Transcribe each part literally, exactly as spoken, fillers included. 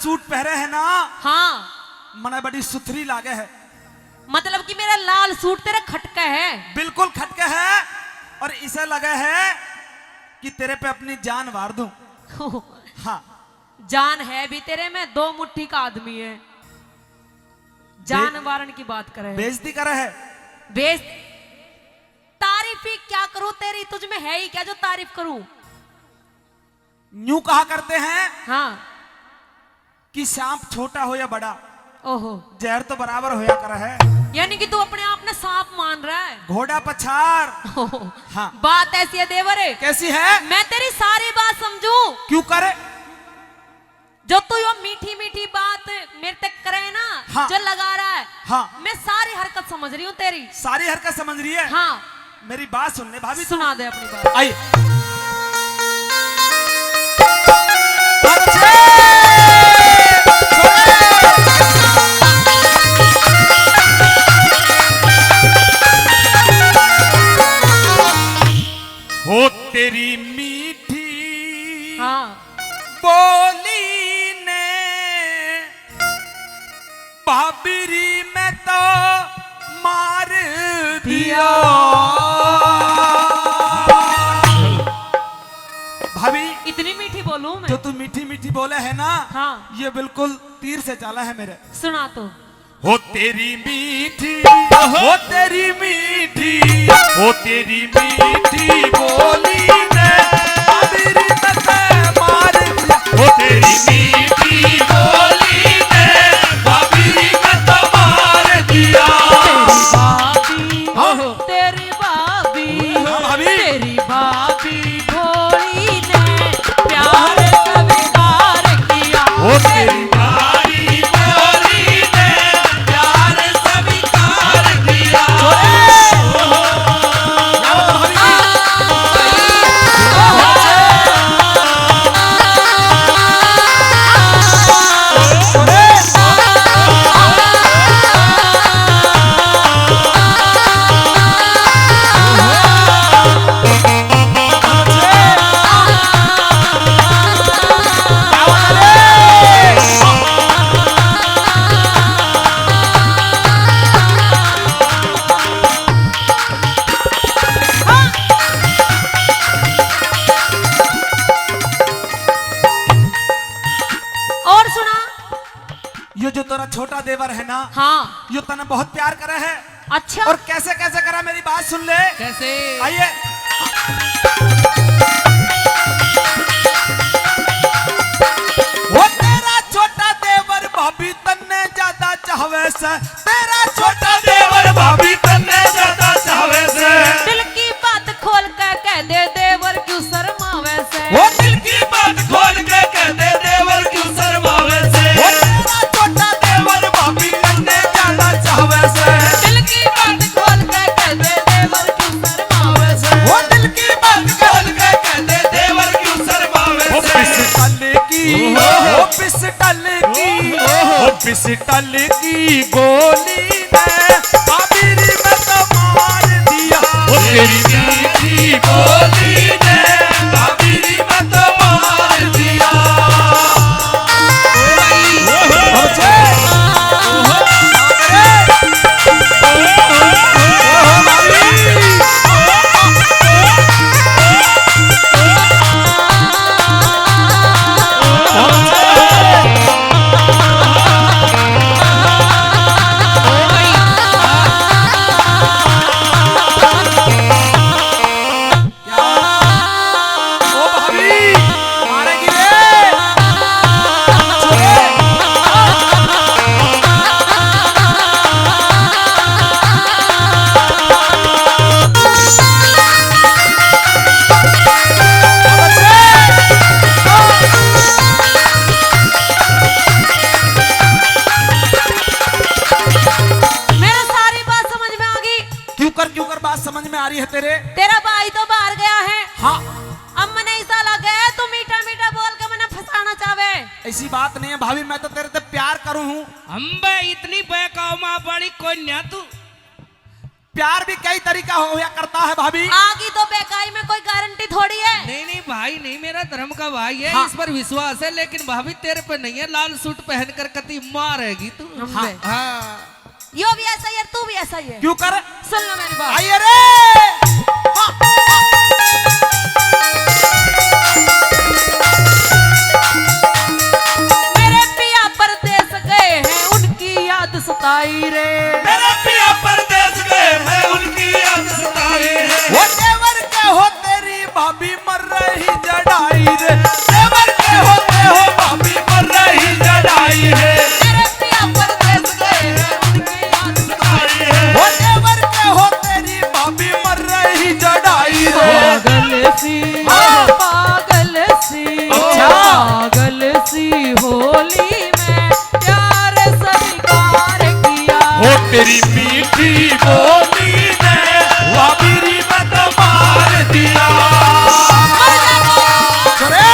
सूट पहरे है ना, हाँ। मने बड़ी सुथरी लागे है। मतलब कि मेरा लाल सूट तेरे खटके है। बिल्कुल खटके है। और इसे लगे है कि तेरे पे अपनी जान वार दूं। हाँ। जान है भी तेरे में, दो मुट्ठी का आदमी है। जान बे-, वारण की बात करे है। बेइज्जती करे है। बेइज्जती? तारीफ ही क्या करूं तेरी, तुझ में है ही क्या जो तारीफ करूं? न्यू कहा करते हैं, हाँ। कि सांप छोटा हो या बड़ा, ओहो। जहर तो बराबर होया करे है। यानी कि तू अपने आप ने सांप मान रहा है। घोड़ा पछाड़। ओहो। हाँ। बात ऐसी है देवर। कैसी है? मैं तेरी सारी बात समझूं। क्यों करे? जो तू यो मीठी मीठी बात मेरे तक करे ना, हाँ। जो लगा रहा है, हाँ। मैं सारी हरकत समझ रही हूँ तेरी। सारी हरकत समझ रही है? हाँ। मेरी बात सुन ले भाभी, सुना दे अपनी बात। आई। हो तेरी मीठी, हाँ। बोली ने भाभी री मैं तो मार दिया। भाभी, इतनी मीठी बोलूं मैं? जो तू मीठी मीठी बोले है ना, हाँ। ये बिल्कुल तीर से चाला है मेरे। सुना तो। हो तेरी मीठी, हो तेरी मीठी, हो तेरी मीठी बोली ने भाभी री मैं तो मार दिया। हो तेरी मीठी बोली ने भाभी री मैं तो मार दिया। तेरी भाभी, ओहो। तेरी भाभी, हाँ, भाभी। तेरी भाभी भोली ने प्यार स्वीकार किया। ओ तेरी भाभी भोली ने प्यार स्वीकार किया। और सुना। यो जो तेरा छोटा देवर है ना, हाँ। यो तने बहुत प्यार करे है। अच्छा। और कैसे कैसे करा, मेरी बात सुन ले। कैसे? आइए। वो तेरा छोटा देवर भाभी तन्ने ज्यादा चाहवे से, तेरा छोटा देवर भाभी तन्ने ज्यादा चाहवे से। दिल की बात खोल के कह दे देवर क्यों शर्मावे से। वो दिल की बात खोल के कह दे देवर क्यों शर्मावे से। वो तेरा छोटा देवर भाभी तन्ने ज्यादा चाहवे से। दिल की बात खोल के कह दे देवर क्यों शर्मावे से। वो दिल की बात खोल के कह दे देवर क्यों शर्मावे से। पिस्टल की, ओहो। वो पिस्टल की, ओहो। वो पिस्टल की गोली ने भाभी री मैं तो मार दिया। वो तेरी मीठी बोली ने भाभी री मैं तो मार दिया। मेरे सारी बात समझ में आ गई। क्यों कर, क्यों कर बात समझ में आ रही है तेरे? तेरा भाई तो बाहर गया है। हाँ। अब मने ऐसा लगे तू मीठा मीठा बोल के मने फंसाना चाहे। ऐसी बात नहीं है भाभी, मैं तो तेरे से प्यार करूँ हूँ। हम बे इतनी बेकाबू वाली कोई ना तू। प्यार भी कई तरीका हो, होया करता है भाभी। आगी तो बेकाई में कोई गारंटी थोड़ी है। नहीं, नहीं, भाई नहीं, मेरा धर्म का भाई है, हाँ। इस पर विश्वास है, लेकिन भाभी तेरे पे नहीं है। लाल सूट पहनकर कती मारेगी तू। हाँ। हाँ। यो भी ऐसा ही है, तू भी ऐसा ही है। क्यों कर? सुन लो मेरी बात। आइए रे। हाँ। मेरे पिया परदेस गए हैं, उनकी याद सताई रे। मेरे पिया परदेस गए हैं, उनकी याद सताई रे। वो देवर के हो तेरी भाभी मर रही जड़ाई रे। देवर के होते हो भाभी मर रही जड़ाई रे। तेरे पिया परदेस गए हैं, उनकी याद सताई रे। वो देवर के हो तेरी भाभी मर रही जड़ाई रे। पागल सी, हाँ। पागल सी, अच्छा। पागल सी होली में प्यार स्वीकार किया। हो तेरी मीठी बोली ने वाबीरी में तो मार दिया। अरे!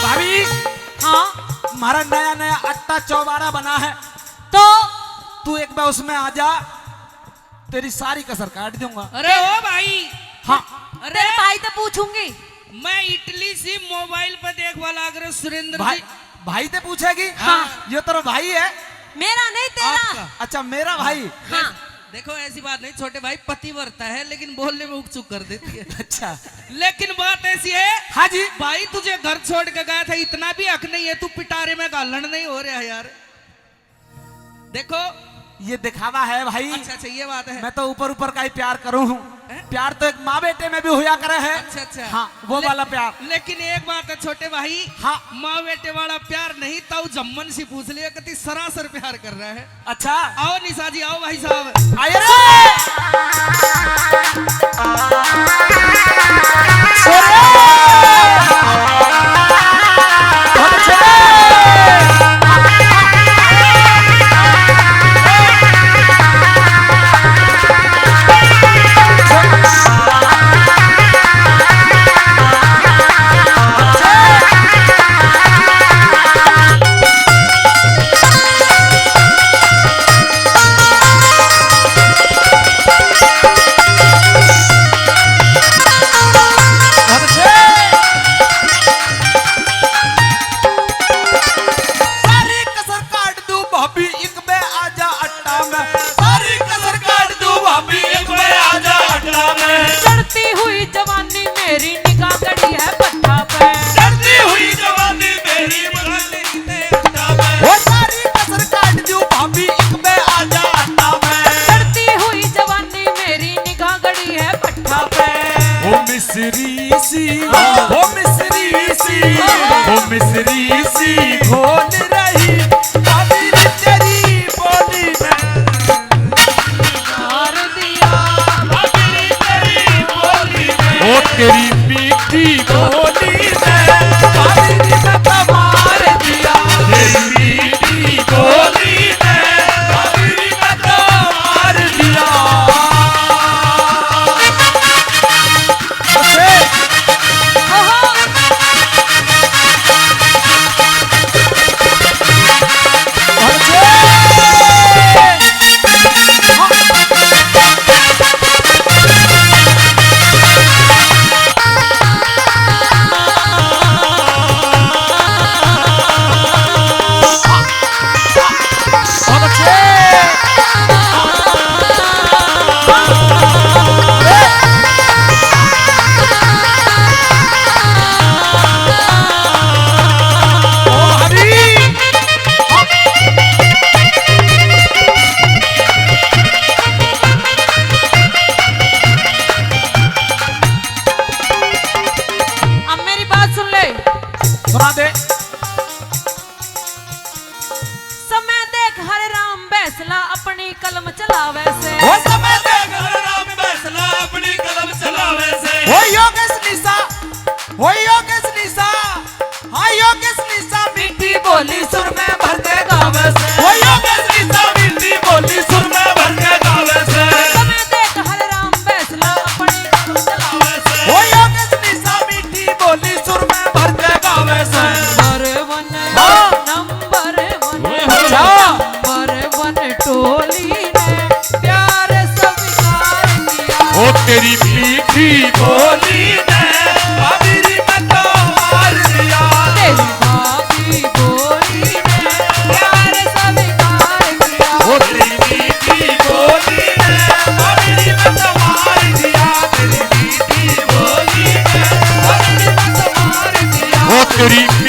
भाभी, हाँ? हमारा नया नया आटा चौबारा बना है, तो तू एक बार उसमें आ जा, तेरी सारी कसर काट दूंगा। अरे ओ भाई। हाँ। अरे तेरे भाई से पूछूंगी। मैं इटली से मोबाइल पर देखवा लाग रहे सुरेंद्र भाई, जी। भाई से पूछेगी? हाँ। ये तेरा भाई है? मेरा नहीं, तेरा। आपका। अच्छा, मेरा भाई। हाँ। देखो, ऐसी बात नहीं, छोटे भाई पतिव्रता है, लेकिन बोलने में उकचुक कर देती है। अच्छा। लेकिन बात ऐसी है, हाँ जी। भाई तुझे घर छोड़ के गया था, इतना भी हक नहीं है, तू पिटारे में घालन नहीं हो रहा यार। देखो, ये दिखावा है भाई। अच्छा, अच्छा, ये बात है। मैं तो ऊपर ऊपर का ही प्यार करूं हूँ। हैं? प्यार तो एक माँ बेटे में भी होया करे है। अच्छा, अच्छा। हाँ, वो ले-, वाला प्यार। लेकिन एक बात है छोटे भाई, हाँ। माँ बेटे वाला प्यार नहीं, ताऊ जम्मन से पूछ लिया, कति सरासर प्यार कर रहा है। अच्छा। आओ निशा जी, आओ भाई साहब। आइए रे। सारी कसर काट दूं भाभी, एक बे आजा अड्डा में। सारी कसर काट दूं भाभी, एक बे आजा अड्डा में। चढ़ती हुई जवानी मेरी निगाह गड़ी है भट्ठा पे। चढ़ती हुई जवानी मेरी निगाह गड़ी है भट्ठा पे। ओ सारी कसर काट दूं भाभी, एक बे आजा अड्डा में। चढ़ती हुई जवानी मेरी निगाह गड़ी है भट्ठा पे। ओ मिस्री सी, ओ मिस्री सी, ओ मिस्री सी घोल रही, भाभी रे तेरी बोली में। मार दिया। भाभी रे तेरी बोली में। ओ तेरी मीठी बोली में, भाभी रे मैं तो मार दिया। तेरी मीठी बोली में, भाभी रे मैं तो मार दिया। तेरी